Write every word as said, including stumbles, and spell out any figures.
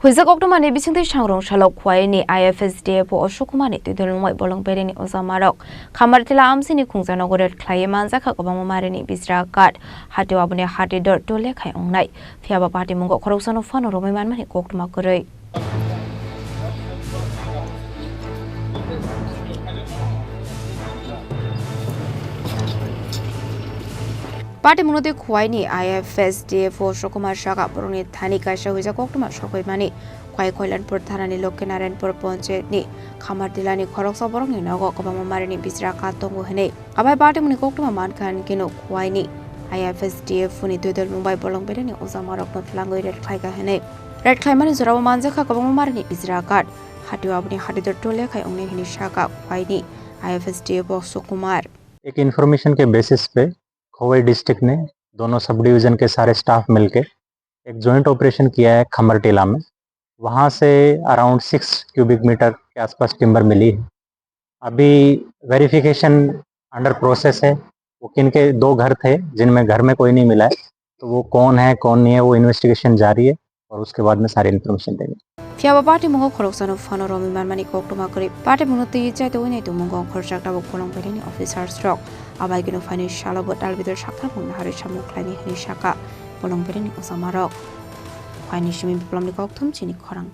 Huijak koktwmani bisingtwi sangrong salok Khwaini I F S D F O Ashok Kumar ni twidulmung bai bolong bereni ojamarok Khamartila amsini khungjakno raid khlaiwi manjakha kwbangma marini bijra card, hatio aboni hati dor tole khai ongnai. Phiyaba patimungo khoroksano phano romwi manmani koktwma kwrwi. Patimungno tei Khwaini I F S D F O Ashok Kumar saka borokni thani kaisa huijak koktwma sokwi mani. Khwai Koilanpur thanani Lokhinarayanpur ponchayatni Khamartilani khoroksa borokni nogo kwbangma marini bijra card tongo hinwi. Abai patimungni koktwma mankha hinkhe no Khwaini I F S D F O ni twidulmung bai bolong bereni ojamarokno twlangwi raid khlaikha hinwi. Raid khlaimani jorao manjakha kwbangma marini bijra card. Hatio aboni hati dor tole khai ongnai hinwi saka Khwaini I F S D F O Ashok Kumar. एक इन्फॉर्मेशन के बेसिस पे खोवाई डिस्ट्रिक्ट ने दोनों sub division के सारे स्टाफ मिलके एक joint operation किया है खमरटीला में। वहाँ से अराउंड सिक्स क्यूबिक मीटर के आसपास टिम्बर मिली है। अभी वेरिफिकेशन अंडर प्रोसेस है। वो किन के दो घर थे जिनमें घर में कोई नहीं मिला है, तो वो कौन है कौन नहीं है वो इन्वेस्टिगेशन जारी है और उसके बाद में सारी इन्फॉर्मेशन देंगे। Phiyaba patimungo khoroksano phano romwi manmani koktwma kwrwi. Patimungno twi chaitogwi naitongmungo khoroksa tabuk bolong bereni officers rok. Abai keno phaini salo bo talbidal sakthar mungna harwi samung khlaini hinwi saka bolong bereni ojamarok. Phaini simi Biplomni kokthum chini khorang.